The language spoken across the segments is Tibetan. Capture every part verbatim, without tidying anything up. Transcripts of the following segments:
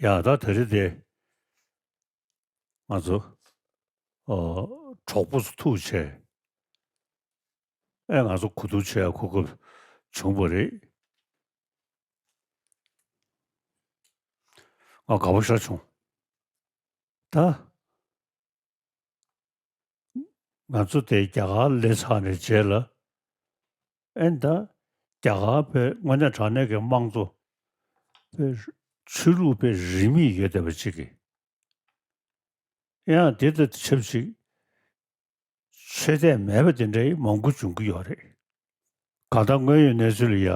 ཡ་ད་དེ་རིང་དེ་ང་ཚོ་ཨ་གྲོགས་པོ་ཚོ་ཐུག་བྱས་ཨེ་ང་ཚོ་གོ་བསྡུར་བྱས་གོ་སྐབས་བྱུང་བ་རེད། ང་དགའ་པོ་ཞེ་དྲག་བྱུང་། ད་ང་ཚོ་དེ་རྒྱ་གར་སླེབས་ཚར་ནས་རྗེས་ལ་ཨེ་ད་རྒྱ་གར་པའི་དངོས་གནས་དྲང་གནས་ཀྱི་དམངས་གཙོ་པའི་ཆོས་ལུགས་པའི་རིས་མེད་ཡོད་བསྡད་པ་ཅིག་གིས་ཡང་དེ་དང་ཆབས་ཅིག་ཆོས་དད་མེད་པ་དེ་འདྲའི་མང་པོ་འབྱུང་གི་ཡོད་རེད། གང་ལྟར་དངོས་ཡོད་གནས་ཚུལ་ལ་ཡ་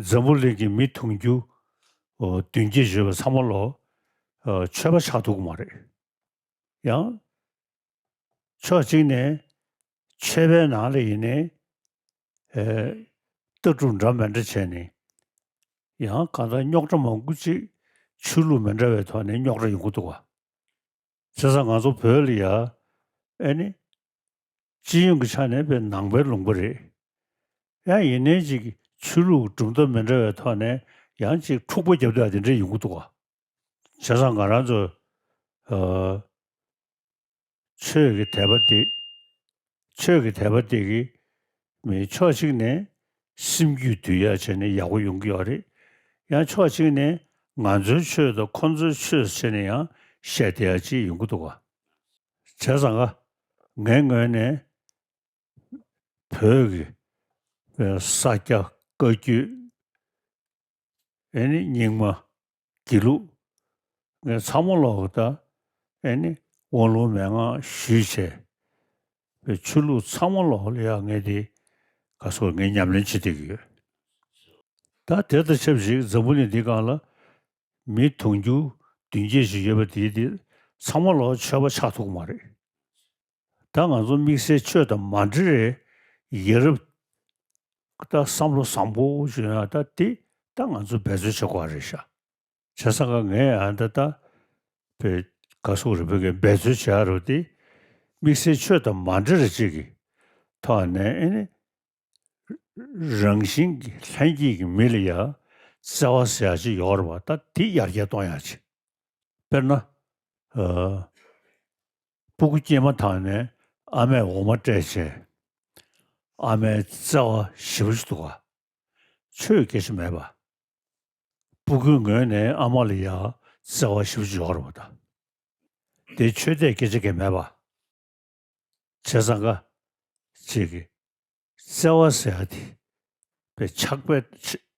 འཛམ་བུ་གླིང་གི་མི་དུང་ཕྱུར་ཨོ་བདུན་བརྒྱད་ཡོད་པ་ཚང་མ་ལོ་ཨོ་ཆོས་པ་ཆགས་ཐུབ་ཀྱི་མ་རེད། ཡང་ཕྱོགས་གཅིག་ནས་ཆོས་པའི་ནང་ལ་ཡིན་ནའི་ཨེ་ལྟ་གྲུབ་འདྲ་མི་འདྲ་བྱས་ནས་ཡང་གང་ལྟར་རྙོག་དྲ་མང་པོ་ཅིག་ཆོས་ལུགས་མི་འདྲ་བའི་ཐོག་ནས་རྙོག་དྲ་ཡོང་གི་འདུག་བ། བྱས་ཙང་ང་ཚོ་བོད་ལ་ཡ་ཨེ་ནི་སྤྱི་ཡོངས་ཀྱི་ཆ་ནས་དཔེ་ནང་པའི་ལུང་པ་རེད། ཡང་ཡིན་ནའི་ཅིག་ཆོས་ལུགས་གྲུབ་མཐའ་མི་འདྲ་བའི་ཐོག་ནས་ཡང་ཅིག་འཁྲུག་པ་རྒྱབ་བསྡད་པ་དེ་འདྲ་ཡོང་གི་འདུག་བ། བྱས་ཙང་ང་རང་ཚོ་ཨ་ཆོས་ཀྱི་དད་པ་དེ་ཆོས་ཀྱི་དད་པ་དེ་གིས་མི་ཕྱོགས་གཅིག་ནས་སེམས་རྒྱུད་འདུལ་ཡག་བྱས་ནས་ཡག་པོ་ཡོང་གི་ཡོད་རེད། ཡང་ཕྱོགས་གཅིག་ནས་ང་ཚོའི་ཆོས་དང་ཁོང་ཚོའི་ཆོས་བྱས་ནས་ཡང་བཤད་བསྡད་ཡག་ཅིག་ཡོང་གི་འདུག་ག། བྱས་ཙང་ཀ་ངའི་ངོས་ནས་བོད་ཀྱི་ས་སྐྱ་བཀའ་བརྒྱུད་ཨེ་ནི་རྙིང་མ་དགེ་ལུགས་ངས་ཚང་མ་ལོག་ད་ཨེ་ནི་དབང་ལུང་མན་ངག་ཞུས་བྱས་པའི་ཆོས་ལུགས་ཚང་མ་ལོག་ལ་ཡང་ངས་དེ་ག་སོགས་ངས་ཉམས་ལེན་བྱེད་བསྡད་ཀྱི་ཡོད། ད་དེ་དང་ཆབས་ཅིག་འཛམ་བུ་གླིང་འདི་སྒང་ལ་མི་དུང་ཕྱུར་བདུན་བརྒྱད་ཅིག་ཡོད་པ་དེ་དེ་ཚང་མ་ལོག་ཆོས་པ་ཆགས་ཐུབ་ཀྱི་མ་རེད། ད་ང་ཚོ་དམིགས་བསལ་ཆོས་དང་མ་འབྲེལ་བའི་ཡ་རབས་ད་བསམ་བློ་བཟང་པོ་ཞིག་ཡོང་ཡ་ད་དེ་ད་ང་ཚོ་འབད་རྩོལ་བྱེད་དགོས་རེད་ཤག། བྱས་ཙང་ཀ་ངས་ཨ་ད་ད་བོད་ག་སོག་རིག་པའི་གི་འབད་རྩོལ་བྱེད་ཡ་རུ་དེ་དམིགས་བསལ་ཆོས་དང་མ་འབྲེལ་བ་ཅིག་གི་ཐོག་ནས་ཨེ་ནི་རང་བཞིན་གྱི་ལྷན་སྐྱེས་ཀྱི་མི་ལ་ཡ་བརྩེ་བ་ཟེར་ཡ་ཅིག་ཡོད་རེད་བ། ད་དེ་ཡར་རྒྱས་གཏོང་ཡ་ཅིག། དཔེར་ན། ཨ། སྤུ་གུ་སྐྱེས་མ་ཐག་ནས་ཨ་མས་འོ་མ་སྤྲད་བྱས། ཨ་མའི་བརྩེ་བ་ཞེ་པོ་ཅིག་འདུག་ག། ཆོས་སྐད་ཆ་མེད་པ། སྤུ་གུའི་ངོས་ནས་ཨ་མ་ལ་ཡ་བརྩེ་བ་ཞེ་པོ་ཅིག་ཡོད་རེད་བ་ད། དེ་ཆོས་དད་སྐད་ཆ་གང་མེད་པ། བྱས་ཙང་ཀ་ཅིག་གི་བརྩེ་བ་ཟེར་ཡ་དེ་པའི་ཆགས་པའི་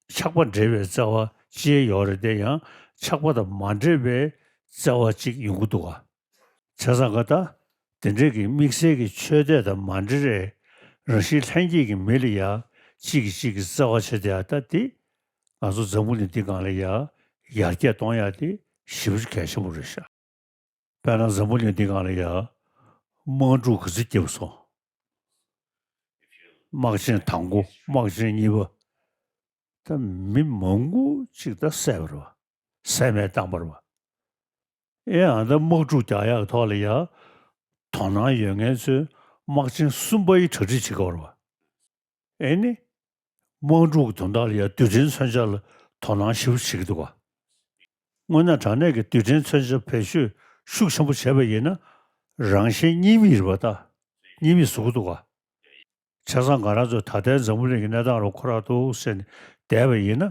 ཆགས་པ་འདྲེས་པའི་བརྩེ་བ་ཅིག་ཡོད་རེད་དེ་ཡང་ཆགས་པ་དང་མ་འདྲེས་པའི་བརྩེ་བ་ཅིག་ཡོང་གི་འདུག་ག། བྱས་ཙང་ཀ་ད་དེ་འདྲས་ཀྱི་དམིགས་བསལ་གྱི་ཆོས་དད་དང་མ་འདྲེས་པའི་རང་བཞིན་ལྷན་སྐྱེས་ཀྱི་མི་ལ་ཡ་གཅིག་གིས་གཅིག་གི་བརྩེ་བ་བྱེད་དེ་ཡ་ད་དེ་ང་ཚོ་འཛམ་བུ་གླིང་འདི་སྒང་ལ་ཡ་ཡར་རྒྱས་གཏོང་ཡ་དེ་ཞེ་པོ་ཅིག་གལ་ཆེན་པོ་རེད་ཤག། དཔེར་ན་འཛམ་བུ་གླིང་འདི་སྒང་ལ་ཡ་དམག་འཁྲུག་ག་ཚོད་བརྒྱབ་སོང་། དམག་ཆེན་དང་པོ་དམག་ཆེན་གཉིས་པ། ད་མི་མང་པོ་ཅིག་ད་བསད་པ་རེད་བ། བསད་རྨས་བཏང་པ་རེད་བ། ཨེ་ཨ་ད་དམག་འཁྲུག་རྒྱག་ཡག་གི་ཐོག་ལ་ཡ་དོ་སྣང་ཡོད་མཁན་ཚོས་དམག་ཆེན་གསུམ་པ་ཡི་གྲ་སྒྲིག་བྱེད་དགོས་རེད་བ། ཨེ་ནི། དམག་འཁྲུག་གི་དོན་དག་ལ་ཡང་རྡུལ་ཕྲན་མཚོན་ཆ་ལ་དོ་སྣང་ཞེ་པོ་བྱེད་ཀྱི་འདུག་ག། དངོས་གནས་དྲང་གནས་ཀྱི་རྡུལ་ཕྲན་མཚོན་ཆ་བེད་སྤྱོད་ཤུགས་ཆེན་པོ་བྱས་པ་ཡིན་ན། རང་གཞན་གཉིས་མེད་རེད་པ་ད། གཉིས་མེད་བཟོ་གི་འདུག་ག། བྱས་ཙང་ང་རང་ཚོ་ད་ལྟའི་འཛམ་བུ་གླིང་གི་གནས་སྟངས་རུ་ཁོ་རང་འདུག་ཟེར་ནས་བསྡད་པ་ཡིན་ན།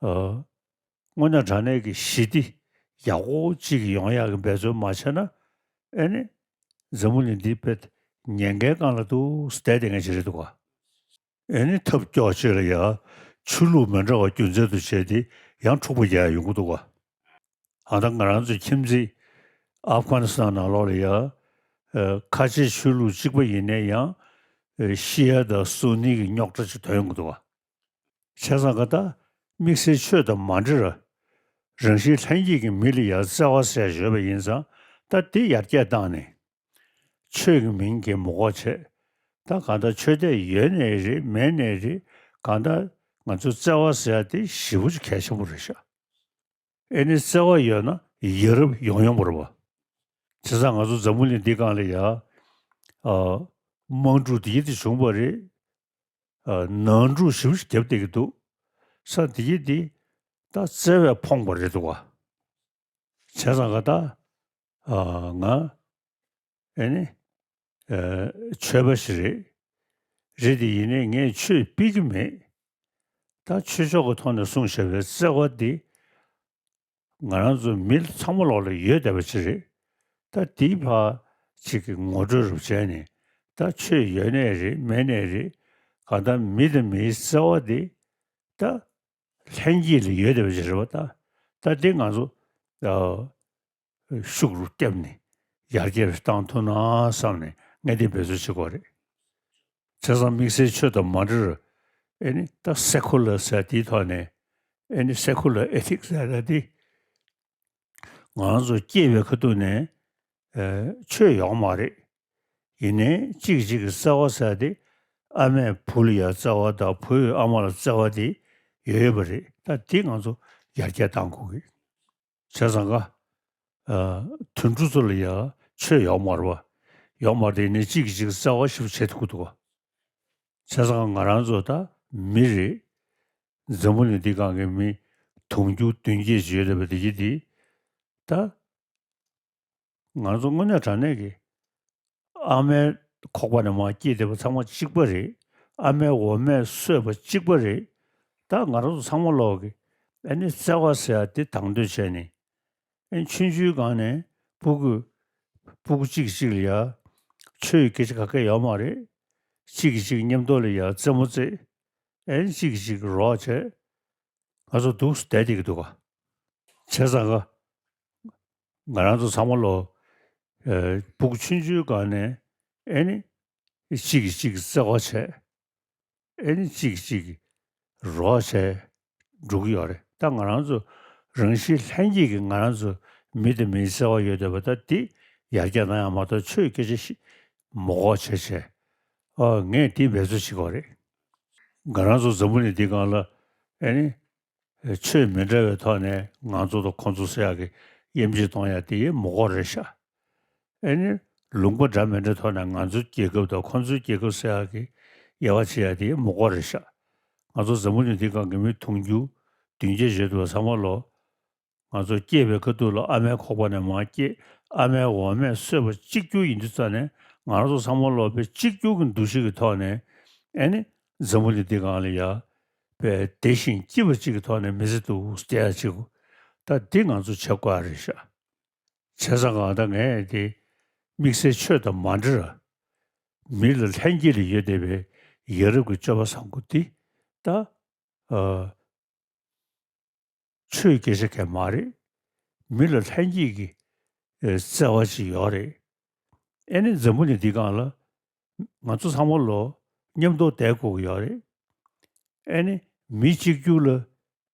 ཨ། དངོས་གནས་དྲང་གནས་ཀྱི་ཞི་བདེ་ཡག་པོ་གཅིག་ཡོང་ཡག་གི་འབད་རྩོལ་མ་བྱས་ན། ཨེ་ནི། འཛམ་བུ་གླིང་འདི་དཔེ་ཉེན་ཁའི་སྒང་ལ་འདུག་བསྡད་བསྡད་མཁན་ཞིག་རེད་འདུག་ག། ཨེ་ནི་ཐབས་སྐྱོ་ཅིག་ལ་ཡ་ཆོས་ལུགས་མི་འདྲ་བ་རྒྱུ་མཚན་དུ་བྱས་ཏེ་ཡང་འཁྲུག་པ་རྒྱག་ཡ་ཡོང་གི་འདུག་ག། ཨ་ད་ང་རང་ཚོའི་ཁྱིམ་མཚེས་ཨབ་གྷ་ནི་སི་ཐན་ནང་ལོགས་ལ་ཡ་ཨ་ཁ་ཆེ་ཆོས་ལུགས་གཅིག་པ་ཡིན་ནའི་ཡང་ཨ་ཤི་ཡ་དང་སུ་ནི་གི་རྙོག་དྲ་ཅིག་ཐོན་ཡོང་གི་འདུག་ག། བྱས་ཙང་ཀ་ད་དམིགས་བསལ་ཆོས་དང་མ་འབྲེལ་བར་རང་བཞིན་ལྷན་སྐྱེས་ཀྱི་མི་ལ་ཡང་བརྩེ་བ་ཟེར་ཡ་ཡོད་པ་ཡིན་ཙང་ད་དེ་ཡར་རྒྱས་བཏང་ནས་ཆོས་ཀྱི་མིང་གིས་མི་གོ་བྱས། ད་གང་ལྟར་ཆོས་དད་ཡོད་ནའི་རེད་མེད་ནའི་རེད། གང་ལྟར་ང་ཚོ་བརྩེ་བ་ཟེར་ཡ་དེ་ཞེ་པོ་ཅིག་གལ་ཆེན་པོ་རེད་ཤག། ཨེ་ནི་བརྩེ་བ་ཡོད་ན་ཡ་རབས་ཡོང་ཡོང་བ་རེད་བ། བྱས་ཙང་ང་ཚོ་འཛམ་བུ་གླིང་འདི་སྒང་ལ་ཡ། ཨ། དམག་འཁྲུག་འདི་དེ་བྱུང་བ་རེད། ཨ། ནང་འཁྲུག་ཞེ་པོ་ཞིག་བརྒྱབ་བསྡད་ཀྱི་འདུག་ས་འདི་དེ་ད་བརྩེ་བས་ཕོངས་པ་རེད་འདུག་བ། བྱས་ཙང་ག་ད་ཨ་ང་ཨེ་ནི་ཨ་ཆོས་པ་ཞིག་རེད། རེད་དེ་ཡིན་ནའི་ངས་ཆོས་སྤེལ་གྱི་མེད། ད་ཆོས་ཕྱོགས་ཀྱི་ཐོག་ནས་གསུངས་བཞག་པའི་བརྩེ་བ་འདི་ང་རང་ཚོ་མི་ཚང་མ་ལོག་ལ་ཡོད་བསྡད་པ་ཅིག་རེད། ད་འདི་ཕར་ཅིག་གི་ངོ་སྤྲོད་རུ་བྱས་ནས་ད་ཆོས་ཡོད་ནའི་རེད་མེད་ནའི་རེད། གང་ལྟར་མི་དང་མིའི་བརྩེ་བ་འདི་ད་ལྷན་སྐྱེས་ལ་ཡོད་བསྡད་པ་ཅིག་རེད་བ། ད་ད་འདི་ང་ཚོ་ཨ་ཤུགས་རུ་བརྒྱབ་ནས་ཡར་རྒྱས་བཏང་ཐུབ་ན་བསམ་ནས་ངས་འདི་འབད་རྩོལ་བྱེད་དགོས་རེད། བྱས་ཙང་དམིགས་བསལ་ཆོས་དང་མ་འབྲེལ་བར་ཨེ་ནི་ད་སེ་ཁུ་ལར་ཟེར་དེའི་ཐོག་ནས་ཨེ་ནི་སེ་ཁུ་ལར་ཨེ་ཐིག་ཟེར་ཡ་དེ་ང་རང་ཚོ་སྐྱེས་པའི་ཁ་ཐུག་ནས་ཨེ་ཆོས་ཡོད་མ་རེད། ཡིན་ནའི་གཅིག་གིས་གཅིག་གི་བརྩེ་བ་ཟེར་ཡ་དེ་ཨ་མས་བུ་ལ་ཡ་བརྩེ་བ་དང་བུས་ཨ་མ་ལ་བརྩེ་བ་དེ་ཡོད་ཡོད་པ་རེད། ད་དེ་ང་ཚོ་ཡར་རྒྱས་གཏང་དགོས་ཀྱི། བྱས་ཙང་ག་ཨ་དུད་འགྲོ་ཚོ་ལ་ཡ་ཆོས་ཡོད་མ་རེད་བ། ཡོད་མ་རེད་དེ་ནས་གཅིག་གིས་གཅིག་བརྩེ་བ་ཞིབ་བྱེད་ཐུབ་ཀྱི་འདུག་ག་བྱས་ཙང་ང་རང་ཚོ་ད་མི་རེད། འཛམ་བུ་གླིང་འདི་སྒང་གི་མི་དུང་ཕྱུར་བདུན་བརྒྱད་ཅིག་ཡོད་བསྡད་པ་དེ་གྱིས་དེ་ད་ང་ཚོ་དངོས་གནས་དྲང་གནས་ཀྱི་ཨ་མའི་ཁོག་པ་ནས་མར་སྐྱེས་བསྡད་པ་ཚང་མ་གཅིག་པ་རེད། ཨ་མའི་འོ་མས་གསོས་པ་གཅིག་པ་རེད། ད་ང་རང་ཚོ་ཚང་མ་ལོག་གི་ཨ་ནི་བརྩེ་བ་ཟེར་ཡ་དེ་དང་དོད་བྱས་ནས་ཨ་ནི་ཆུང་ཆུང་སྒང་ནས་སྤུ་གུ་སྤུ་གུ་གཅིག་གིས་གཅིག་ལ་ཡ་ཆོས་ཀྱི་སྐད་ཆ་ག་གེ་ཡོད་མ་རེད། གཅིག་གིས་གཅིག་མཉམ་དུ་ལ་ཡ་རྩེད་མོ་རྩེ། ཨ་ནི་གཅིག་གིས་གཅིག་རོགས་བྱས། ང་ཚོ་འདུག་སེ་བསྡད་བསྡད་ཀྱི་འདུག་ག་བྱས་ཙང་ག་ང་རང་ཚོ་ཚང་མ་ལོ་ཨེ་སྤུ་གུ་ཆུང་ཆུང་སྒང་ནས་ཨེ་ནི་གཅིག་གིས་གཅིག་གི་བརྩེ་བ་བྱས། ཨེ་ནི་གཅིག་གིས་གཅིག་གི་རོགས་བྱས་འགྲོ་གི་ཡོད་རེད། ད་ང་རང་ཚོ་རང་བཞིན་ལྷན་སྐྱེས་ཀྱི་ང་རང་ཚོ་མི་དང་མིའི་བརྩེ་བ་ཡོད་བསྡད་པ་ད་འདི་ཡར་རྒྱས་གནང་ཡག་མ་གཏོགས་ཆོས་སྐད་ཆ་ཞིག་མ་གོ་བྱས་བྱས། ཨ་ངས་འདི་འབད་རྩོལ་བྱེད་ཀྱི་ཡོད་རེད། ང་རང་ཚོ་འཛམ་བུ་གླིང་འདི་སྒང་ལ་ཨེ་ནི་ཆོས་མི་འདྲ་བའི་ཐོག་ནས་ང་ཚོ་དང་ཁོང་ཚོ་ཟེར་ཡག་གི་དབྱེ་འབྱེད་གཏོང་ཡག་དེ་མ་གོ་རེད་ཤག་ཨེ་ནི་ལུང་པ་འདྲ་མི་འདྲའི་ཐོག་ནས་ང་ཚོའི་རྒྱལ་ཁབ་དང་ཁོང་ཚོའི་རྒྱལ་ཁབ་ཟེར་ཡག་གི་དབྱེ་བ་ཕྱེ་ཡག་དེ་མ་གོ་རེད་ཤག་ང་ཚོ་འཛམ་བུ་གླིང་འདི་སྒང་གི་མི་དུང་ཕྱུར་བདུན་བརྒྱད་ཡོད་པ་ཚང་མ་ལོ། ང་ཚོ་སྐྱེས་པའི་ཁ་ཐུག་ལ་ཨ་མའི་ཁོག་པ་ནས་མར་སྐྱེས། ཨ་མའི་འོ་མས་གསོས་པ་གཅིག་གྱུར་ཡིན་དུས་ཙང་ནས་ང་རང་ཚོ་ཚང་མ་ལོ་དཔེ་གཅིག་གྱུར་གྱི་འདུ་ཤེས་ཀྱི་ཐོག་ནས་ཨེ་ནི་འཛམ་བུ་གླིང་འདི་སྒང་ལ་ཡ་དཔེ་བདེ་ཞིང་སྐྱིད་པ་གཅིག་གི་ཐོག་ནས་མི་ཚེ་འདུག་སྟེ་ཡ་གཅིག་གུ་ད་འདི་ང་ཚོ་བྱེད་དགོས་ཡ་རེད་ཤག་བྱས་ཙང་གང་ལྟར་ངས་དེ་དམིགས་བསལ་ཆོས་དང་མ་འབྲེལ་བ་མི་ལ་ལྷན་སྐྱེས་ལ་ཡོད་བསྡད་པའི་ཡ་རབས་ཀྱི་སྤྱོད་པ་བཟང་པོ་འདི་ད་ཨ་ཆོས་སྐད་ཆ་གང་མ་རེད། མི་ལ་ལྷན་སྐྱེས་ཀྱི་ཨེ་བརྩེ་བ་ཅིག་ཡོད་རེད། ཨེ་ནི་འཛམ་བུ་གླིང་འདི་སྒང་ལ་ང་ཚོ་ཚང་མ་ལོ་མཉམ་དུ་བསྡད་དགོས་ཀྱི་ཡོད་རེད། ཨེ་ནི་མི་གཅིག་གྱུར་ལ་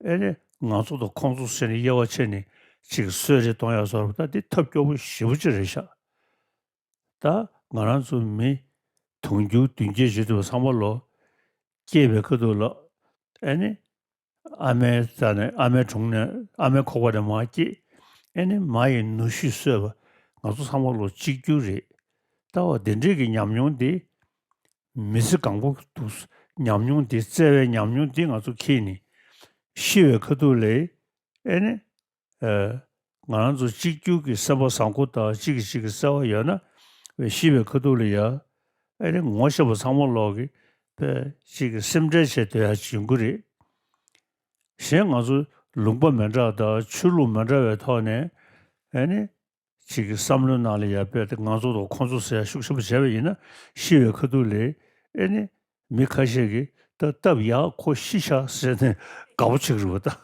ཨེ་ནི་ང་ཚོ་དང་ཁོང་ཚོ་ཟེར་ནས་དབྱེ་བ་ཕྱེ་ནས་ཅིག་གསོད་རེས་གཏོང་ཡག་བཟོ་འདྲ་ད་འདི་ཐབས་སྐྱོ་པོ་ཞེ་པོ་ཅིག་རེད་ཤག་ད་ང་རང་ཚོ་མི་དུང་ཕྱུར་བདུན་བརྒྱད་ཅིག་འདུག་ཚང་མ་ལོ་སྐྱེས་པའི་ཁ་ཐུག་ལ་ཨེ་ནི་ཨ་མའི་རྩ་ནས་ཨ་མའི་དྲུང་ནས་ཨ་མའི་ཁོག་པ་ནས་མར་སྐྱེས། ཨེ་ནི་མ་ཡི་ནུ་ཞོས་གསོས་པ་ང་ཚོ་ཚང་མ་ལོ་གཅིག་གྱུར་རེད། ད་བ་དེ་འདྲས་ཀྱི་ཉམས་མྱོང་དེ་མི་ཚེ་གང་པོ་འདུག་ཉམས་མྱོང་དེ་བརྩེ་བའི་ཉམས་མྱོང་དེ་ང་ཚོ་འཁྱེར་ནས་ཤི་བའི་ཁ་ཐུག་ལ་ཨེ་ནི་ཨ་ང་རང་ཚོ་གཅིག་གྱུར་གྱི་སེམས་པ་བཟང་པོ་དང་གཅིག་གིས་གཅིག་གི་བརྩེ་བ་ཡོད་ན་ཤི་བའི་ཁ་ཐུག་ལ་ཡ་ཨེ་ནི་ངོ་ཤེས་པ་ཚང་མ་ལོག་གི་དཔེ་གཅིག་གི་སེམས་ཁྲལ་བྱེད་སྡོད་ཡ་ཅིག་ཡོང་གི་རེད། གཞན་ང་ཚོ་ལུང་པ་མི་འདྲ་དང་ཆོས་ལུགས་མི་འདྲ་བའི་ཐོག་ནས་ཨེ་ནི་གཅིག་གི་བསམ་བློའི་ནང་ལ་ཡ་དཔེ་དེ་ང་ཚོ་དང་ཁོང་ཚོ་ཟེར་ཡ་ཤུགས་ཆེན་པོ་བྱས་པ་ཡིན་ན་ཤི་བའི་ཁ་ཐུག་ལ་ཨེ་ནི་མི་ཁ་ཤས་ཀྱིས་ད་སྟབས་ཡག་ཁོ་ཤི་ཤག་ཟེར་ནས་དགའ་པོ་བྱེད་ཀྱི་རེད་པ་ད།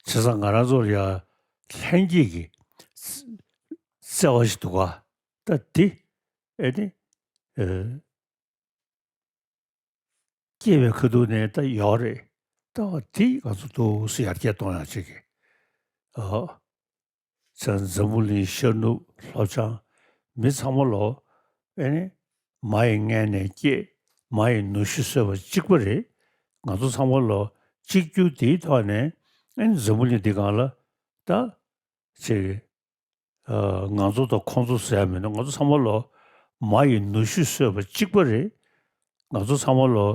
བྱས་ཙང་ང་རང་ཚོར་ཡ་ལྷན་སྐྱེས་ཀྱི་བརྩེ་བ་ཞིག་འདུག་ག་ད་དེ་ཨེ་ནི་ཨེ། སྐྱེས་པའི་ཁ་ཐུག་ནས་ད་ཡོད་རེད། ད་བ་དེ་ང་ཚོ་འདུག་སེ་ཡར་རྒྱས་གཏོང་ཡག་ཅིག་གི་ཨོ། ཙང་འཛམ་བུ་གླིང་ཤར་ནུབ་ལྷོ་བྱང་མི་ཚང་མ་ལོ་ཨེ་ནི་མ་ཡི་མངལ་ནས་སྐྱེས། མ་ཡི་ནུ་ཞོས་གསོས་པ་གཅིག་པ་རེད། ང་ཚོ་ཚང་མ་ལོ་གཅིག་གྱུར་དེའི་ཐོག་ནས་ཨེ་ནི་འཛམ་བུ་གླིང་འདི་སྒང་ལ་ད་ཅིག་ཨ་ང་ཚོ་དང་ཁོང་ཚོ་ཟེར་ཡ་མིན་འདུག་ང་ཚོ་ཚང་མ་ལོ་མ་ཡི་ནུ་ཞོས་གསོས་པ་གཅིག་པ་རེད། ང་ཚོ་ཚང་མ་ལོ་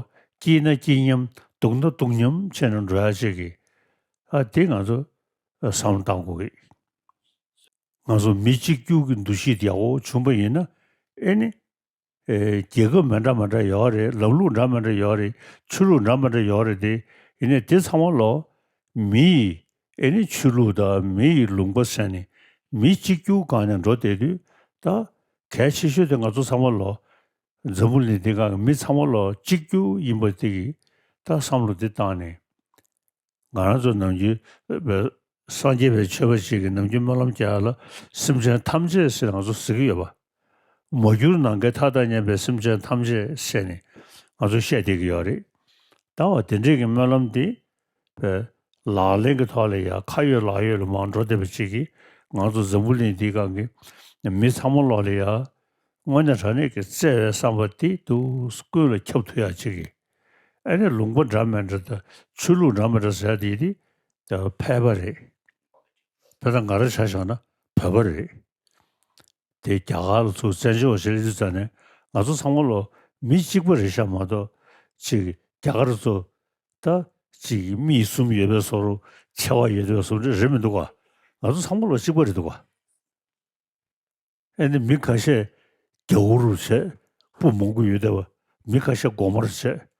སྐྱིད་ན་སྐྱིད་མཉམ་སྡུག་ན་སྡུག་མཉམ་བྱས་ནས་འགྲོ་ཡ་ཅིག་གི་ ཨ་དེ་ང་ཚོ་བསམ་བློ་བཏང་དགོས་ཀྱི། ང་ཚོ་མི་གཅིག་གྱུར་གྱི་འདུ་ཤེས་དེ་ཡག་པོ་བྱུང་པ་ཡིན་ན། ཨེ་ནི། ཨེ། རྒྱལ་ཁབ་མི་འདྲ་མི་འདྲ་ཡོད་རེད། ལམ་ལུགས་འདྲ་མི་འདྲ་ཡོད་རེད། ཆོས་ལུགས་འདྲ་མི་འདྲ་ཡོད་རེད་དེ། ཡིན་ནའི་དེ་ཚང་མ་ལོ། མི་ཡི་ཨེ་ནི་ཆོས་ལུགས་དང་མི་ཡི་ལུང་པ་ཟེར་ནས་མི་གཅིག་གྱུར་སྒང་ནས་འགྲོ་བསྡད་དུས། ད་གལ་ཆེ་ཤོས་དེ་ང་ཚོ་ཚང་མ་ལོ། འཛམ་བུ་གླིང་འདི་སྒང་གི་མི་ཚང་མ་ལོ་གཅིག་གྱུར་ཡིན་པ་དེ་གི་ད་བསམ་བློ་དེ་བཏང་ནས། ང་རང་ཚོ་ནམ་རྒྱུན་སངས་རྒྱས་པའི་ཆོས་པ་ཞིག་གིས་ནམ་རྒྱུན་སྨོན་ལམ་རྒྱག་ཡ་ལ། སེམས་ཅན་ཐམས་ཅད་ཟེར་ང་ཚོ་ཟེར་གྱི་ཡོད་པ། མ་གྱུར་ནམ་མཁའི་མཐའ་དང་མཉམ་པའི་སེམས་ཅན་ཐམས་ཅད་ཟེར་ནས་ང་ཚོ་བཤད་བསྡད་ཀྱི་ཡོད་རེད། ད་བ་དེ་འདྲས་ཀྱི་སྨོན་ལམ་འདི་ལག་ལེན་གྱི་ཐོག་ལ་ཡ་ཁ་ཡོད་ལག་ཡོད་ལ་མར་འགྲོ་བསྡད་པ་ཅིག་གིས། ང་ཚོ་འཛམ་བུ་གླིང་འདིའི་སྒང་གི་མི་ཚང་མ་ལོག་ལ་ཡ་དངོས་གནས་དྲང་གནས་ཀྱི་བརྩེ་བའི་བསམ་པ་འདི་འདུག་ཀུན་ལ་ཁྱབ་ཐུབ་ཡ་ཅིག་གིས། ཨ་ནི་ལུང་པ་འདྲ་མི་འདྲ་དང་ཆོས་ལུགས་འདྲ་མི་འདྲ་ཟེར་དེ་དེ་ཕལ་པ་རེད། དཔེར་ན་ང་རང་ཆ་བཞག་ན་བོད་པ་རེད། དེ་རྒྱ་གར་ལ་ཚུར་བཙན་བྱོལ་བ་ཞིག་སླེབས་དུས་ཙ་ནས་ང་ཚོ་ཚང་མ་ལོ་མི་གཅིག་པ་རེད་ཤག་མ་གཏོགས། ཅིག་རྒྱ་གར་ཚོ་ད་ཅིག་མིག་གསུམ་ཡོད་པའི་བཟོ་འདྲ། མཆེ་བ་ཡོད་པའི་བཟོ་འདྲ་རེད་མི་འདུག་ག། ང་ཚོ་ཚང་མ་ལོ་གཅིག་པ་རེད་འདུག་ག། ཨེ་ནི་མི་ཁ་ཤས་རྒྱ་བོ་རུ་བྱས། སྤུ་མང་པོ་ཡོད་བསྡད་པ། མི་ཁ་ཤས་གོང་མ་རུ་བྱས།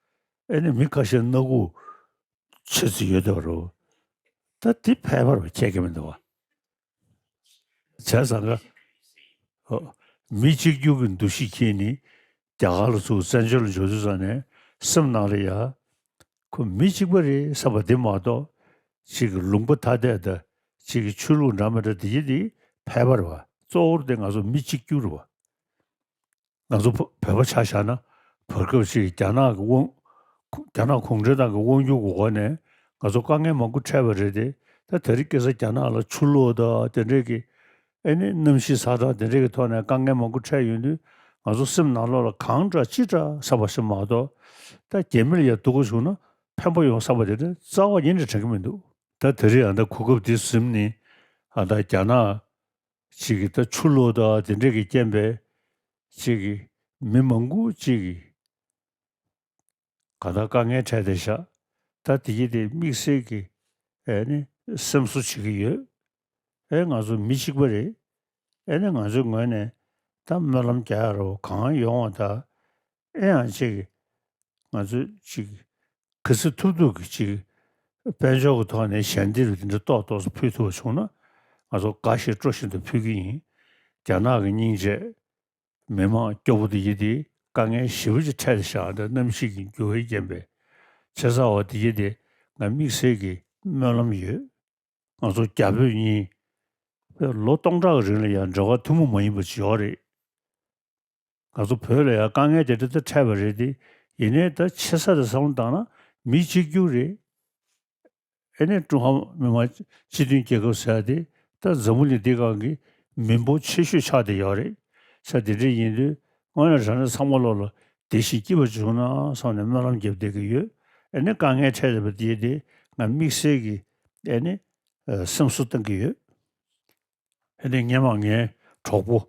ཨེ་ནི་མི་ཁ་ཤས་སྣ་ཁུག་ཆེ་ཙམ་ཡོད་བསྡད་པ་རུ། ད་དེ་ཕལ་པར་ཁྱད་ཀྱི་མི་འདུག་བ། བྱས་ཙང་ཀ། ཨོ། མི་གཅིག་གྱུར་གྱི་འདུ་ཤེས་ཁྱེར་ནས་རྒྱ་གར་ལ་ཚུར་བཙན་བྱོལ་ལ་འབྱོར་དུས་ཙ་ནས་སེམས་ནང་ལ་ཡ། ཁོ་མི་གཅིག་པ་རེད་བསམ་པ་དེ་མ་གཏོགས། གཅིག་གི་ལུང་པ་ཐ་དད་དང་། གཅིག་གི་ཆོས་ལུགས་འདྲ་མི་འདྲ་དེ་ཡི་དེ་ཕལ་པར་བ། གཙོ་བོར་དེ་ང་ཚོ་མི་གཅིག་གྱུར་བ། ང་ཚོ་བོ་བོད་པ་ཆ་བཞག་ན། བར་སྐབས་ཤིག་རྒྱ་ནག་གི་དབང་། རྒྱ་ནག་གུང་ཁྲན་ཏང་གི་དབང་སྒྱུར་གྱི་འོག་ནས་ང་ཚོ་དཀའ་ངལ་མང་པོ་འཕྲད་པ་རེད་དེ། ད་དེ་རིང་ཁ་སང་རྒྱ་ནག་ལ་ཆུ་ལོག་དང་དེ་འདྲས་ཀྱི། ཨེ་ནི་གནམ་གཤིས་ཚ་གྲང་དེ་འདྲས་ཀྱི་ཐོག་ནས་དཀའ་ངལ་མང་པོ་འཕྲད་ཡོང་དུས། ང་ཚོ་སེམས་ནང་ལོགས་ལ་གང་འདྲ་ཅི་འདྲ་བསམ་པ་ཞིག་མ་གཏོགས། ད་རྒྱ་མི་ལ་ཡ་སྡུག་པོ་བྱུང་ན་ཕན་པོ་ཡོང་བསམ་པ་དེ་འདྲ་རྩ་བ་ཉིད་ནས་དྲན་གྱི་མི་འདུག། ད་དེ་རིང་ཨ་ད་གོ་སྐབས་འདི་ཟིན་ནས་ཨ་ད་རྒྱ་ནག་ཅིག་གིས་ད་ཆུ་ལོག་དང་དེ་འདྲས་ཀྱི་རྐྱེན་པས་ཅིག་གིས་མི་མང་པོ་ཅིག་གིས་གང་ལྟར་དཀའ་ངལ་འཕྲད་བསྡད་ཤག། ད་དེ་ཡི་དེ་དམིགས་བསལ་གྱི་ཨེ་ནི་སེམས་གསོ་བྱེད་ཀྱི་ཡོད། ཨེ་ང་ཚོ་མི་གཅིག་པ་རེད། ཨེ་ནི་ང་ཚོའི་ངོས་ནས་ད་སྨོན་ལམ་རྒྱག་ཡ་རོ་གང་ཡོང་བ་ད། ཨེ་ཡང་ཅིག་ང་ཚོས་ཅིག་ག་ཚོད་ཐུབ་ཐུབ་ཀྱིས་ཅིག་དཔལ་འབྱོར་གྱི་ཐོག་ནས་ཞལ་འདེབས་དེ་འདྲ་ཏོག་ཏོག་ཙམ་ཕུལ་ཐུབ་པ་བྱུང་ན། ང་ཚོ་དགའ་ཞིང་སྤྲོ་བཞིན་དུ་ཕུལ་གྱི་ཡིན། རྒྱ་ནག་གི་སྙིང་རྗེ། མི་མང་སྐྱོ་པོ་དེ་ཡི་དེ་དཀའ་ངལ་ཞེ་པོ་ཅིག་འཕྲད་བཞག་འདི་གནམ་གཤིས་ཀྱི་འགྱུར་བའི་རྐྱེན་པས། བྱས་ཙང་བ་དེ་ཡི་དེ་ང་དམིགས་བསལ་གྱི་སྨོན་ལམ་ཡོད། ང་ཚོ་རྒྱ་བོད་གཉིས་ལོ་སྟོང་ཕྲག་གི་རིང་ལ་ཡང་འབྲེལ་བ་ཐུན་མོང་མ་ཡིན་པ་ཅིག་ཡོད་རེད། ང་ཚོ་བོད་ལ་ཡང་དཀའ་ངལ་དེ་འདྲ་ད་འཕྲད་པ་རེད་དེ། ཡིན་ནའི་ད་ཆེ་ས་དེ་བསམ་བློ་བཏང་ན་མི་གཅིག་གྱུར་རེད། ཨེ་ནས་ཀྲུང་ཧྭ་མི་དམངས་སྤྱི་མཐུན་རྒྱལ་ཁབ་ཟེར་ཡ་དེ་ད་འཛམ་བུ་གླིང་འདི་སྒང་གི་མི་འབོར་ཆེ་ཤོས་ཆགས་བསྡད་ཡོད་རེད། ས་དེ་འདྲ་ཡིན་དུས་དངོས་གནས་དྲང་གནས་ཚང་མ་ལོག་ལ་བདེ་ཞིང་སྐྱིད་པ་བྱུང་ན་བསམ་ནས་སྨོན་ལམ་རྒྱབ་བསྡད་ཀྱི་ཡོད། ཨེ་ནས་དཀའ་ངལ་འཕྲད་བསྡད་པ་དེ་དེ་ང་དམིགས་བསལ་གྱི་ཨེ་ནས་སེམས་གསོ་གཏང་གི་ཡོད། ཨེ་ནས་སྔན་མ་ངའི་གྲོགས་པོ་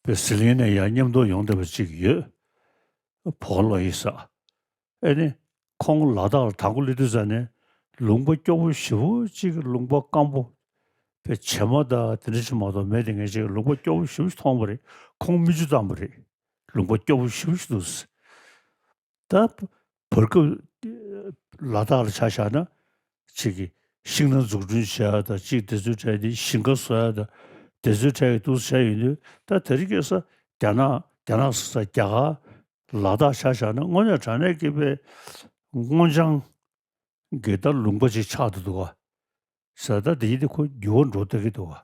པའི་ཟི་ལིང་ནས་ཡར་མཉམ་དུ་ཡོང་བསྡད་པ་ཅིག་ཡོད། བོ་ལོ་ཡིན་ས། ཨེ་ནི། ཁོང་ལ་དྭགས་ལ་དང་པོ་སླེབས་དུས་ཙ་ནས་ལུང་པ་སྐྱོ་པོ་ཞེ་པོ་ཅིག་ལུང་པ་སྐམ་པོ། པའི་བྱེ་མ་དང་དེ་འདྲ་ཅིག་མ་གཏོགས་མེད་དེ། ངས་ཅིག་ལུང་པ་སྐྱོ་པོ་ཞེ་པོ་ཅིག་མཐོང་པ་རེད། ཁོང་མི་བཅུ་ཙམ་པ་རེད། ལུང་པ་སྐྱོ་པོ་ཞེ་པོ་ཅིག་འདུག། ད་བར་སྐབས་ལ་དྭགས་ལ་ཆ་བཞག་ན་ཅིག་གི་ཤིང་སྣ་འཛུགས་སྐྲུན་བྱེད་ཡ་དང་ཅིག་དེ་ཚོའི་གྲས་དེ་ཞིང་ཁ་བཟོ་ཡ་དང་དེ་ཚོའི་གྲས་ཀྱི་འདུག་བྱས་ཡོང་དུས། ད་དེ་རིང་ཁ་སང་རྒྱ་ནག་རྒྱ་ནག་ཟེར་ས་རྒྱ་གར། ལ་དྭགས་ཆ་བཞག་ན་དངོས་གནས་དྲང་གནས་ཀྱི་པའི་སྔོ་ལྗང་གི་ད་ལུང་པ་ཅིག་ཆགས་འདུག་འདུག་ག། ས་ད་དེ་ཡི་དེ་ཁོ་འགྱུར་བ་འགྲོ་བསྡད་ཀྱི་འདུག་ག།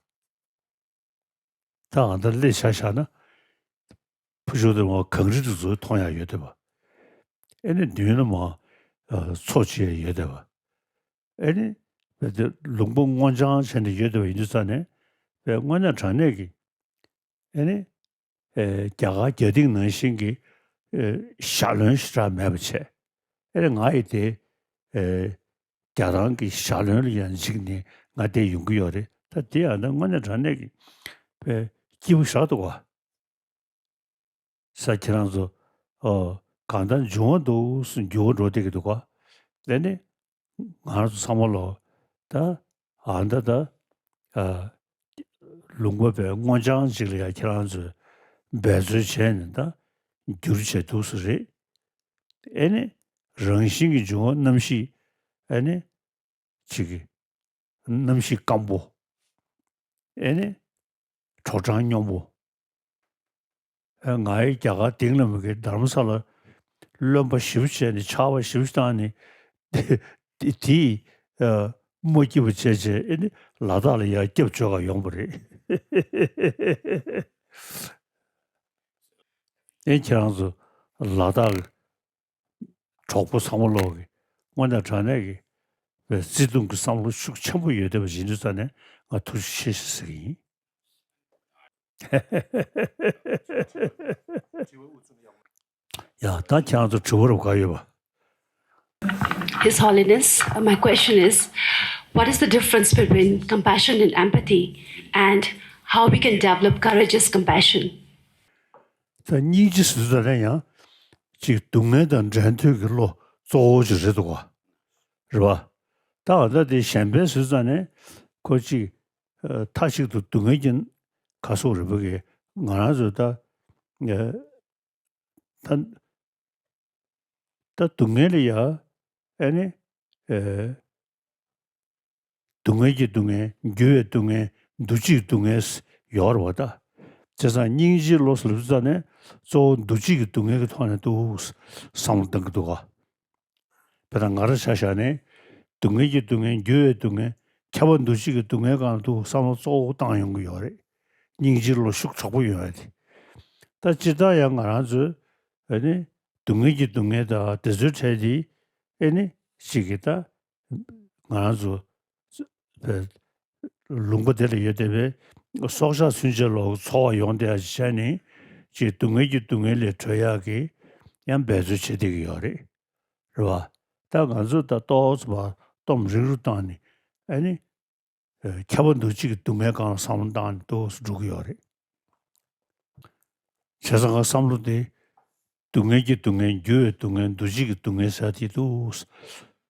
ད་ཨ་ད་སླེ་ཆ་བཞག་ན་ཕུ་ཤོ་དེ་མ་གངས་རི་དེ་ཚོ་མཐོང་ཡག་ཡོད་བསྡད་པ། ཨེ་ནི་མདུན་ན་མ་མཚོ་ཅིག་ཡང་ཡོད་བསྡད་པ། ཨེ་ནི་བས་དེ་ལུང་པ་སྔོ་ལྗང་བྱས་ནས་ཡོད་བསྡད་པ་ཡིན་དུས་ཙ་ནས་བས་དངོས་གནས་དྲང་གནས་ཀྱི། ཨེ་ནི། ཨེ། རྒྱ་གར་རྒྱ་སྟེང་ནང་བཞིན་གྱི། ཨེ། ཞྭ་ལོན་ཞེ་དྲག་མེད་པ་བྱས། ཨེ་ནི་ང་ཡི་དེ། ཨེ། རྒྱ་ཐང་གི་ཞྭ་ལོན་ལ་ཡང་འཇིགས་ནས་ང་དེ་ཡོང་གི་ཡོད་རེད། ད་དེ་ཡང་ད་དངོས་གནས་དྲང་གནས་ཀྱི། ཨེ། སྐྱིད་པོ་ཞེ་དྲག་འདུག་ག། ས་ཁྱེད་རང་ཚོ། ཨོ། གང་ལྟར་འབྱུང་བ་འདུག་སུ་འགྱུར་བ་འགྲོ་བསྡད་ཀྱི་འདུག་ག། དེ་ནི། ང་རང་ཚོ་ཚང་མ་ལོ། ད་ཨ་ད་ད་ཨ་ལུང་པ་པའི་སྔོ་ལྗང་ཅིག་ལ་ཡང་ཁྱེད་རང་ཚོས་འབད་རྩོལ་བྱས་ནས་ད་བསྒྱུར་བྱས་འདུག་ས་རེད། ཨེ་ནི་རང་བཞིན་གྱི་འབྱུང་བ་རྣམ་བཞི། ཨེ་ནི་ཅིག་གི་རྣམ་བཞི་སྐམ་པོ། ཨེ་ནི་དྲོ་གྲང་སྙོམས་པོ། ཨེ་ང་ཡི་རྒྱ་གར་སྡིངས་ལ་མི་དགེ་རྡ་རམ་ས་ལ་རློན་པ་ཞིབ་བྱས་ནས་ཆར་པ་ཞིབ་བཏང་ནས་དེ་དེ་ཨ་མ་སྐྱིད་པ་བྱས་བྱས། ཨེ་ནི་ལ་དྭགས་ལ་ཡར་སྐྱབས་བཅོལ་ག་ཡོང་པ་རེད། ཨེ་ཁྱེད་རང་ཚོ་ལ་དྭགས་གྲོགས་པོ་ཚང་མ་ལོག་གི་དངོས་གནས་དྲང་གནས་ཀྱི་བརྩེ་དུང་གི་བསམ་བློ་ཤུགས་ཆེན་པོ་ཡོད་བསྡད་པ་ཡིན་དུས་ཙང་ནས་ང་ཐུགས་རྗེ་ཆེ་ཞེས་ཟེར་གྱི་ཡིན། ཡ་ད་ཁྱེད་རང་ཚོ་དྲི་བ་རུ་ག་ཡོད་པ། His Holiness, uh, my question is, what is the difference between compassion and empathy, and how we can develop courageous compassion? ད་སྙིང་རྗེ་ཟེར་དུས་ཙ་ན་ཡང་ཅིག་སྡུག་བསྔལ་དང་འབྲལ་འདོད་ཀྱི་བློ་གཙོ་བོ་ཅིག་རེད་འདུག་ག་རེད་པ། ད་ད་དེ་གཞན་ཕན་ཟེར་དུས་ཙ་ནས་ཁོ་ཅིག་ཨ་མཐའ་གཅིག་ཏུ་སྡུག་བསྔལ་གྱི་ག་སོགས་རེད་པ་གི་ང་རང་ཚོ་ད་ཨ་ད་ད་སྡུག་བསྔལ་ལ་ཡ་ཨེ་ནི་ཨེ། སྡུག་བསྔལ་གྱི་སྡུག་བསྔལ། འགྱུར་བའི་སྡུག་བསྔལ། འདུ་བྱེད་ཀྱི་སྡུག་བསྔལ་ཡོད་རེད་པ། ད་བྱས་ཙང་སྙིང་རྗེའི་བློ་ཟེར་ལབ་ཙ་ནས་གཙོ་བོ་འདུ་བྱེད་ཀྱི་སྡུག་བསྔལ་གྱི་ཐོག་ནས་འདུག་བསམ་བློ་གཏང་གི་འདུག་ག་དཔེར་ན་ང་རང་ཆ་བཞག་ནས་སྡུག་བསྔལ་གྱི་སྡུག་བསྔལ། འགྱུར་བའི་སྡུག་བསྔལ། ཁྱབ་པ་འདུ་བྱེད་ཀྱི་སྡུག་བསྔལ་སྒང་ལ་འདུག་བསམ་བློ་གཙོ་བོ་བཏང་ཡོང་གི་ཡོད་རེད། སྙིང་རྗེའི་བློ་ཤུགས་དྲག་པོ་ཡོང་ཡ་དེ། ད་སྤྱིར་བཏང་ཡང་ང་རང་ཚོས་ཨ་ནི་སྡུག་བསྔལ་གྱི་སྡུག་བསྔལ་དང་དེ་ཚོའི་གྲས་དེ་ཨེ་ནི་ཅིག་གི་ད་ང་རང་ཚོ་བའི་ལུང་པ་དེ་ལ་ཡོད་བསྡད་པའི་སྲོག་ཆགས་ཚུན་ཆད་ལ་འཚོ་བ་ཡོང་བསྡད་ཡ་ཅིག་བྱས་ནས་ཅིག་སྡུག་བསྔལ་གྱི་སྡུག་བསྔལ་ལས་གྲོལ་ཡག་གི་ཡང་འབད་རྩོལ་བྱེད་བསྡད་ཀྱི་ཡོད་རེད། རེད་བ། ད་ང་ཚོ་ད་ཏོག་ཙམ་པ་སྟོབས་རིག་རུ་བཏང་ནས་ཨ་ནི་ཨ་ཁྱབ་པ་འདུ་བྱེད་ཀྱི་སྡུག་བསྔལ་སྒང་ལ་བསམ་བློ་བཏང་ནས་ཏོག་ཙམ་འགྲོ་གི་ཡོད་རེད། བྱས་ཙང་ང་བསམ་བློ་དེ་སྡུག་བསྔལ་གྱི་སྡུག་བསྔལ། འགྱུར་བའི་སྡུག་བསྔལ། འདུ་བྱེད་ཀྱི་སྡུག་བསྔལ་ཟེར་དེ་ཏོག་ཙམ་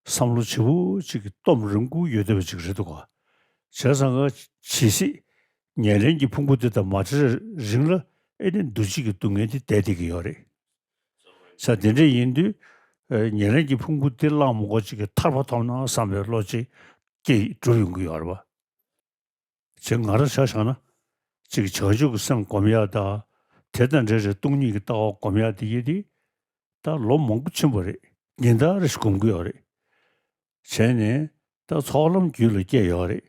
བསམ་བློ་བྱེད་པོ་ཅིག་གི་སྟོབས་རིང་པོ་ཡོད་བསྡད་པ་ཅིག་རེད་འདུག་ག་བྱས་ཙང་ང་ཇི་སྲིད་ཉེར་ལེན་གྱི་ཕུང་པོ་དེ་དང་མ་བྲལ་རིང་ལ་ཨེ་ནི་འདུ་བྱེད་ཀྱི་སྡུག་བསྔལ་དེ་བསྡད་བསྡད་ཀྱི་ཡོད་རེད། ས་དེ་འདྲ་ཡིན་དུས་ཨེ་ཉེར་ལེན་གྱི་ཕུང་པོ་དེ་བླངས་མ་དགོས་ཅིག་གི་ཐར་པ་ཐོབ་ན་བསམ་པའི་བློ་ཅིག་སྐྱེ་གྲུབ་ཡོང་གི་ཡོད་རེད་པ། ཅིག་ང་རང་ཆ་བཞག་ན་ཅིག་བྱང་ཆུབ་ཀྱི་སེམས་སྒོམ་ཡག་དང་དེ་དང་འབྲེལ་བའི་སྟོང་ཉིད་ཀྱི་ལྟ་བ་སྒོམ་ཡག་དེ་ཡིན་དུས་ད་ལོ་མང་པོ་ཕྱིན་པ་རེད། ཉིན་ལྟར་རེ་བཞིན་སྒོམ་གྱི་ཡོད་རེད། བྱས་ནས་ད་ཚོགས་ལམ་རྒྱུད་ལ་སྐྱེས་ཡོད་རེད།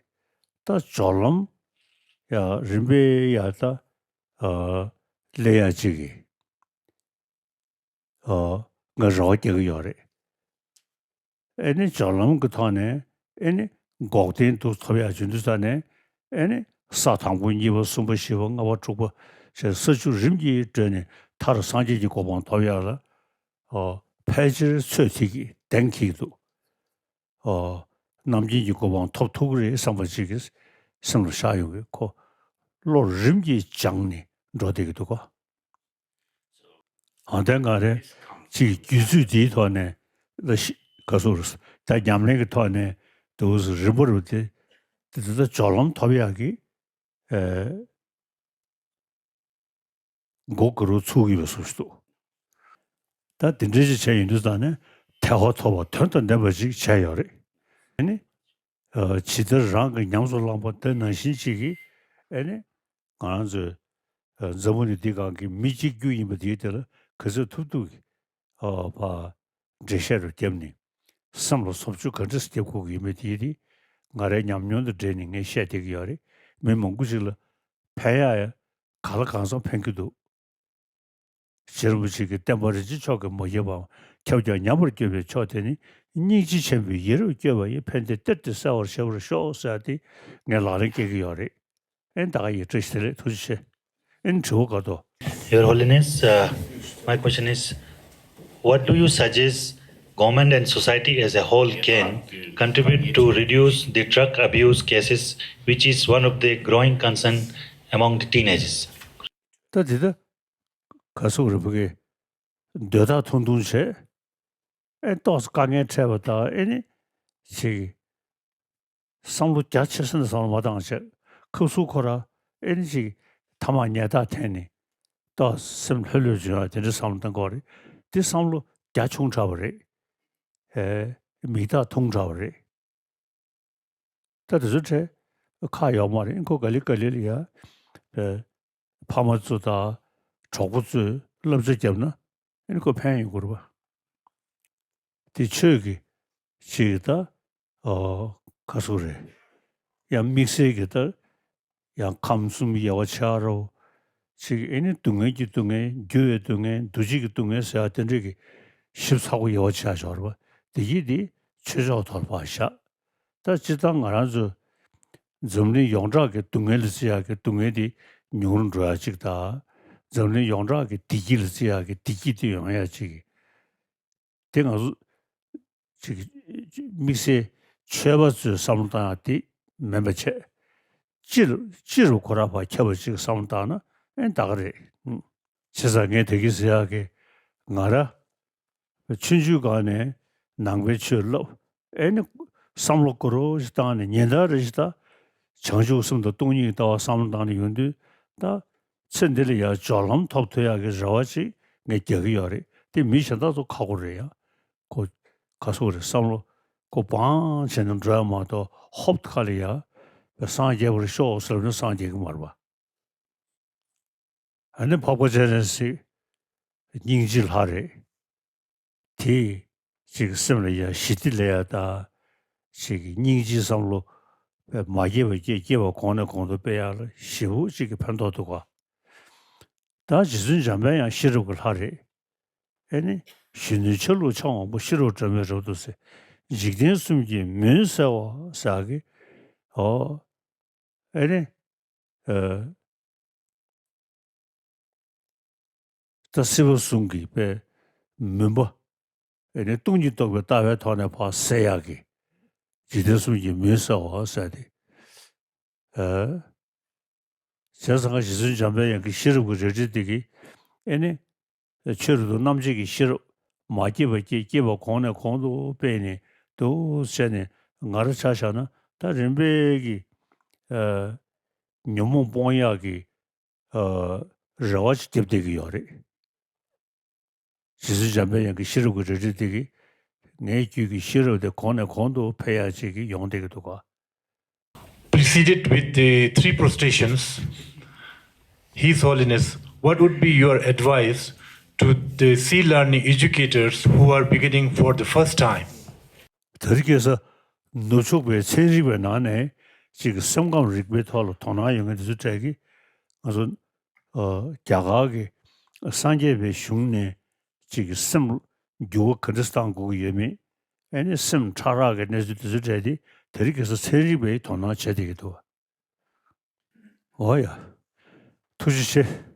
ད་སྦྱོར་ལམ་ཡ་རིམ་པས་ཡ་ད་ཨ་སླེབས་ཡག་ཅིག་གི་ཨ་ང་རེ་བ་རྒྱག་གི་ཡོད་རེད། ཨེ་ནི་སྦྱོར་ལམ་གྱི་ཐོག་ནས་ཨེ་ནི་འགོག་བདེན་དུ་ཐོབ་ཡག་བྱུང་དུས་ཙ་ནས་ཨེ་ནི་ས་དང་པོ་གཉིས་པ་གསུམ་པ་བཞི་པ་ལྔ་པ་དྲུག་པ་ཞེས་ས་བཅུ་རིམ་གྱིས་བགྲོད་ནས་མཐར་སངས་རྒྱས་ཀྱི་གོ་འཕང་ཐོབ་ཡག་ལ་ཨོ་ཕལ་ཆེར་ཚོད་ཐིག་གིས་གདེང་འཁེལ་གྱི་འདུག་ཨོ་རྣམ་མཁྱེན་གྱི་གོ་འཕང་ཐོབ་ཐུབ་ཀྱི་རེད་བསམ་པ་ཅིག་གིས་སེམས་ལ་ཤར་ཡོང་གི། ཁོ་བློ་རིམ་གྱིས་སྦྱངས་ནས་འགྲོ་བསྡད་ཀྱི་འདུག་ག་ཨ་དེ་ང་རེ་ཅིག་རྒྱུད་ཚོད་འདིའི་ཐོག་ནས་ལ་ཤི་ག་སོ་རུ་ད་ཉམས་ལེན་གྱི་ཐོག་ནས་དུ་རིམ་པ་རུ་དེ་དེ་དེ་ད་སྦྱོར་ལམ་ཐོབ་ཡག་གི་ཨེ་འགོ་ག་རུ་ཚུགས་ཀྱི་ཡོད་པའི་བཟོ་ཞིག་འདུག་ད་དེ་འདྲ་ཞིག་བྱས་ཡོང་དུས་ཙ་ནས་ཐེག་པ་ཐོབ་པ་དོན་དང་ལྡན་པ་ཞིག་བྱས་ཡོད་རེད། ཨེ་ནི་ཨ་ཇི་ལྟར་རང་གིས་ཉམས་སུ་བླངས་པ་དེ་ནང་བཞིན་ཅིག་གིས་ཨེ་ནི་ང་རང་ཚོའི་ཨ་འཛམ་བུ་གླིང་འདི་སྒང་གི་མི་གཅིག་གྱུར་ཡིན་པ་དེའི་དེ་ལ་ག་ཚོད་ཐུབ་ཐུབ་ཀྱིས་ཨ་ཕར་འགྲེལ་བཤད་རུ་བརྒྱབ་ནས་སེམས་ལ་བཟོ་བཅོས་ག་འདྲ་སེ་བརྒྱབ་དགོས་ཀྱི་ཡིན་མིན་དེ་དེ་ང་རའི་ཉམས་མྱོང་དང་འབྲེལ་ནས་ངས་བཤད་བསྡད་ཀྱི་ཡོད་རེད། མི་མང་པོ་ཞིག་ལ་ཕན་ཡག་ཡ་ག་ལ་གང་འཚམ་ཕན་གྱི་འདུག་རྗེ་རིན་པོ་ཆེ་གིས་བསྟན་པ་རིན་ཆེན་མཆོག་གིས་མ་བསྐྱོད་པའམ་ཁྱབ་ཀྱང་ཉམས་པར་བསྐྱོད་པའི་མཆོག་དེ་ནི་སྙིང་རྗེ་ཆེན་པོས་ཡིད་རབ་བསྐྱོད་པ་ཡིས། ཕན་བདེ་གཏེར་དུ་གསལ་བར་བྱེད་པར་ཤོག་ཟེར་ཏེ་ངས་ལག་ལེན་བཀལ་གྱི་ཡོད་རེད། ཨེ་ད་ག་ཡིན། བཀྲ་ཤིས་བདེ་ལེགས། ཐུགས་རྗེ་ཆེ། ཨེ་དྲི་བ་ག་དོ། Your Holiness, uh, my question is, what do you suggest government and society as a whole can contribute to reduce the drug abuse cases, which is one of the growing concern among the teenagers? ད་དེ་ད་ག་སོག་རེ་བུ་གི་འདོད་ཐག་ཐུང་ཐུང་བྱས། ཨེ་ཏོག་ཙམ་དཀའ་ངལ་འཕྲད་པ་དང་ཨེ་ནི་ཅིག་ བསམ་བློ་རྒྱ་ཆེ་ས་ནས་བསམ་བློ་མ་བཏང་བྱས། ཁ་སུ་ཁོ་ར་ཨེ་ནི་ཅིག་ཐ་མག་ཉལ་ཐག་འཐེན་ནས་ད་སེམས་ལྷོད་ལྷོད་བྱུང་ཡ་དེ་འདྲའི་བསམ་བློ་བཏང་དགོས་རེད། དེ་བསམ་བློ་རྒྱ་ཆུང་དྲགས་པ་རེད། ཨེ། མིག་ཐག་ཐུང་དྲགས་པ་རེད། ད་དེ་ཚོ་འཕྲད་ཁག་ཡོད་མ་རེད། ཁོ་ག་ལེ་ག་ལེ་ལ་ཡ། ཨེ། ཕ་མ་ཚོ་དང་གྲོགས་པོ་ཚོས་བསླབ་བྱ་བརྒྱབ་ན་ཨེ་ནི་ཁོ་ཕན་ཡོད་དགོས་རེད་པ། དེ་ཆོས་ཀྱི་ཅིག་ད། ཨོ། ག་ཟེར་དགོས་རེད། ཡང་དམིགས་བསལ་གྱི་ད། ཡང་ཁམས་གསུམ་དབྱེ་བ་ཕྱེ་རོ། ཅིག་ཨེ་ནི་སྡུག་བསྔལ་གྱི་སྡུག་བསྔལ། འགྱུར་བའི་སྡུག་བསྔལ། འདུ་བྱེད་ཀྱི་སྡུག་བསྔལ་ཟེར་ཡ་དེ་འདྲས་ཀྱི་ཞིབ་ཚགས་པོ་དབྱེ་བ་ཕྱེ་ཡ་ཡོད་རེད་པ། དེ་གྱིས་དེ་ཆོས་ཕྱོགས་ཐོག་ལ་ཕར་བཞག་ད་སྤྱིར་བཏང་ང་རང་ཚོ་འཛམ་གླིང་ཡོངས་གྲགས་ཀྱི་སྡུག་བསྔལ་ལ་བརྩི་ཡག་གི་སྡུག་བསྔལ་དེ་ཉུང་རུ་འགྲོ་ཡག་ཅིག་དང་། འཛམ་གླིང་ཡོངས་གྲགས་ཀྱི་བདེ་སྐྱིད་ལ་བརྩི་ཡག་གི་བདེ་སྐྱིད་དེ་ཡོང་ཡག་ཅིག་དེ་ང་ཚོ་ཅིག་དམིགས་བསལ་ཆོས་པ་ཚོས་བསམ་བློ་བཏང་ཡག་དེ་མིན་པ་བྱས། སྤྱིར་སྤྱིར་ཁོ་རང་ཕར་ཁྱབ་པ་ཅིག་བསམ་བློ་བཏང་ན་ཨེ་ད་ག་རེད། བྱས་ཙང་ངས་དེ་གི་ཟེར་ཡག་གི་ང་རང་ཆུང་ཆུང་སྒང་ནས་ནང་པའི་ཆོས་བསླབ། ཨེ་ནི་བསམ་བློ་འཁོར་རོ་ཞིག་བཏང་ནས་ཉིན་ལྟར་རེ་ཞིག་ད་བྱང་ཆུབ་སེམས་དང་སྟོང་ཉིད་ཀྱི་ལྟ་བ་བསམ་བློ་བཏང་ནས་ཡོང་དུས་ད་ཚེ་འདི་ལ་ཡང་སྦྱོར་ལམ་ཐོབ་ཐུབ་ཡག་གི་རེ་བ་ཅིག་ངས་རྒྱག་གི་ཡོད་རེད། དེ་མི་གཞན་དག་ཚོ་ཁག་པོ་རེད་ཡ། ཁོ་ག་ཟེར་དགོས་རེད། བསམ་བློ་ཁོ་བང་བྱས་ནས་འགྲོ་ཡ་མ་གཏོགས་ཧོབ་ཁ་ལ་ཡ་སངས་རྒྱས་པར་ཤོག་ཟེར་ནས་སངས་རྒྱས་ཀྱི་མ་རེད་པ། ཨ་ནི་འཕགས་པ་སྤྱན་རས་གཟིགས་སྙིང་རྗེ་ལྷ་རེད། དེས་ཅིག་སེམས་ལ་ཡ་ཞི་བདེ་སླེབས་ཡ་དང་། ཅིག་སྙིང་རྗེའི་བསམ་བློ་མ་སྐྱེས་པ་སྐྱེ། སྐྱེས་པ་གོང་ནས་གོང་དུ་སྤེལ་ཡ་ལ་ཞེ་པོ་ཅིག་གི་ཕན་ཐོགས་འདུག་ག་ད་རྗེ་བཙུན་འཇམ་དཔལ་དབྱངས་ཤེས་རབ་ཀྱི་ལྷ་རེད། ཨེ་ནི། གཞོན་ནུའི་ཆ་ལུགས་འཆང་བ་པོ། ཤེས་རབ་སྒྲོན་མེ་རབ་ཏུ་གསལ། འཇིག་རྟེན་གསུམ་གྱི་མུན་སེལ་བ་ཟེར་གི་ཨོ། ཨེ་ནི། ཨ། ད་སྲིད་པ་གསུམ་གྱི་པའི་མུན་པ། ཨེ་ནི་སྟོང་ཉིད་རྟོགས་པའི་ལྟ་བའི་ཐོག་ནས་ཕར་སེལ་ཡག་གི་འཇིག་རྟེན་གསུམ་གྱི་མུན་སེལ་བ་ཟེར་ཏེ། ཨ། བྱས་ཙང་རྗེ་བཙུན་འཇམ་དཔལ་དབྱངས་ཀྱི་ཤེས་རབ་ཀྱི་རལ་གྲི་དེ་གིས་ཨེ་ནི། ཆོས་རབ་ཏུ་རྣམ་འབྱེད་ཀྱི་ཤེས་རབ་མ་སྐྱེས་པ་སྐྱེས། སྐྱེས་པ་གོང་ནས་གོང་དུ་སྤེལ་ནས་འདུག་བྱས་ནས་ང་རང་ཆ་བཞག་ན་ད་རིམ་པས་ཀྱི་ཨ། ཉོན་མོངས་སྤོང་ཡག་གི་ཨ། རེ་བ་ཅིག་བརྒྱབ་བསྡད་ཀྱི་ཡོད་རེད། རྗེ་བཙུན་འཇམ་དཔལ་དབྱངས་ཀྱི་ཤེས་རབ་ཀྱི་རལ་གྲི་དེ་གིས་ངའི་རྒྱུད་ཀྱི་ཤེས་རབ་དེ་གོང་ནས་གོང་དུ་འཕེལ་ཡག་ཅིག་གི་ཡོང་བསྡད་ཀྱི་འདུག་ག Preceded with the three prostrations, His Holiness, what would be your advice to the C learning educators who are beginning for the first time? དེ་རིང་ཁ་སང་ནུབ་ཕྱོགས་པའི་ཚན་རིག་པའི་ནང་ནས་ཅིག་སེམས་ཁམས་རིག་པའི་ཐོག་ལ་དོ་སྣང་ཡོད་མཁན་དེ་ཚོ་གྲས་ཀྱིས་ང་ཚོ་ཨ། རྒྱ་གར་གྱི་སངས་རྒྱས་པའི་གཞུང་ནས་ཅིག་སེམས་འགྱུར་བ་ག་འདྲ་བཏང་དགོས་ཀྱི་ཡོད་མེད། ཨེ་ནི་སེམས་ཕྲ་རགས་ཀྱི་གནས་ཚུལ་དེ་ཚོ་གྲས་དེ་དེ་རིང་ཁ་སང་ཚན་རིག་པས་དོ་སྣང་བྱེད་བསྡད་ཀྱི་འདུག་འོ་ཡ། ཐུགས་རྗེ་ཆེ།